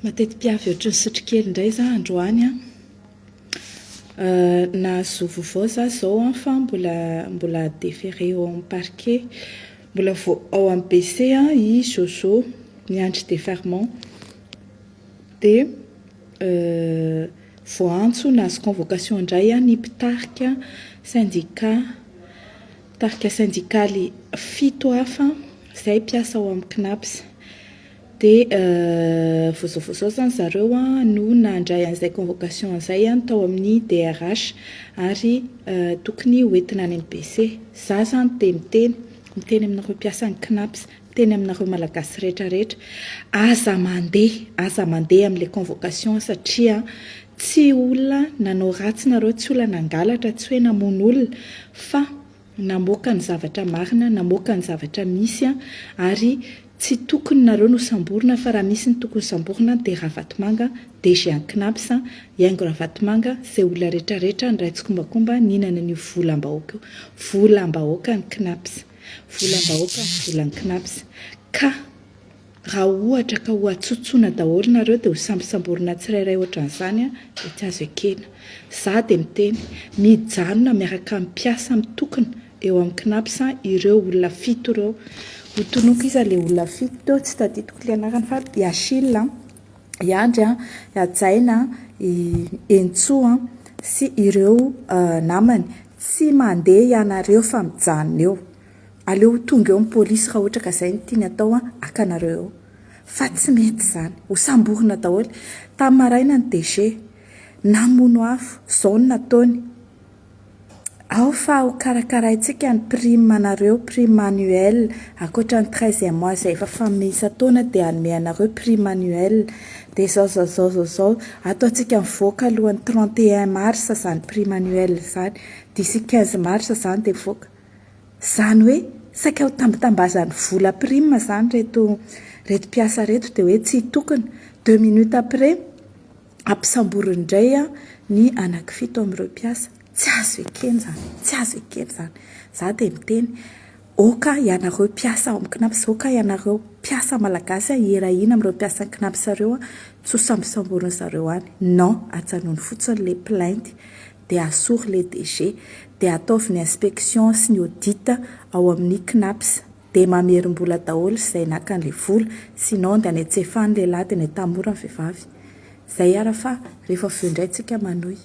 Mateti-piavy ohatran'ny sotrokely indray za androany an. Nahazo vaovao za zao an fa mbola mbola déféré ao amin'ny parquet. Mbola vo- ao amin'ny BC an i Jojo miandry déferrement. Dia voaantso nahazo convocation indray an ny mpitarika syndicat mpitarika sendikaly fito hafa izay mpiasa ao amin'ny CNAPS. Dia vao izao vao izao izany zareo no nandray an'izay convocation izay tao amin'ny DRH ary tokony ho entina any amin'ny BC. Za izany dia miteny, miteny aminareo mpiasan'ny CNAPS, miteny aminareo Malagasy rehetra rehetra, aza mandeha, aza mandeha amin'ilay convocation satria tsy olona nanao ratsy nareo, tsy olona nangalatra, tsy hoe namono olona fa namoaka ny zavatra marina, namoaka ny zavatra misy ary tsy tokony nareo no samborina fa raha misy ny tokony samborina dia Ravatomanga, DG an'i Cnaps, Haingo Ravatomanga, izay olona rehetra rehetra niray tsikombakomba nihinana an'io volam-bahoaka io. Volam-bahoaka ny Cnaps. Volam-bahoaka ny volan'ny Cnaps. Ka raha ohatra ka ho atsotsoina daholo nareo dia ho sambosamborina tsirairay ohatran'izany dia tsy azo ekena. Za dia miteny, mijanona miaraka amin'ny mpiasa mitokona eo amin'ny Cnaps ireo olona fito ireo. Ho tononiko iza ilay olona fito teo, tsy tadidiko ilay anarany fa i Achille, i Andry, i Hajaina, i Henintsoa sy ireo namany. Tsy mandeha ianareo fa mijanona eo. Aleo ho tonga eo ny polisy raha ohatra ka izay no tiany atao an, haka anareo eo. Fa tsy mety izany. Ho samborina daholo. Tamin'ny maraina ny DG. Namono afo. Izao no nataony. Ao fa ho karakaraintsika ny prime anareo, prime annuel. Ankoatra ny treizième mois izay efa fanome isan-taona dia hanome anareo prime annuel. Dia izao izao izao izao izao. Ataontsika mivoaka alohan'ny 31 mars izany prime annuel izany. D'ici 15 mars izany dia mivoaka. Izany hoe saika ho tambitambazan'ny vola prime izany ireto ireto mpiasa ireto dia hoe tsy hitokona. Deux minutes après, ampisamboriny indray ny anankifito amin'ireo mpiasa. Tsy azo ekena izany, tsy azo ekena izany. Izaho dia miteny, aoka ianareo mpiasa ao amin'ny Cnaps, aoka ianareo mpiasa malagasy hiray-hina amin'ireo mpiasan'ny Cnaps ireo, tsy ho sambosamborin'ny zareo any. Non, ajanony fotsiny ilay plainte. dia asory le DG, dia ataovy ny inspection sy ny audit ao amin'ny Cnaps, dia mamerim-bola daholo izay naka an'ilay vola, sinon dia any Antsefany lehilahy dia any Antanimora ny vehivavy. Izay ara fa rehefa avy eo indray tsika manohy.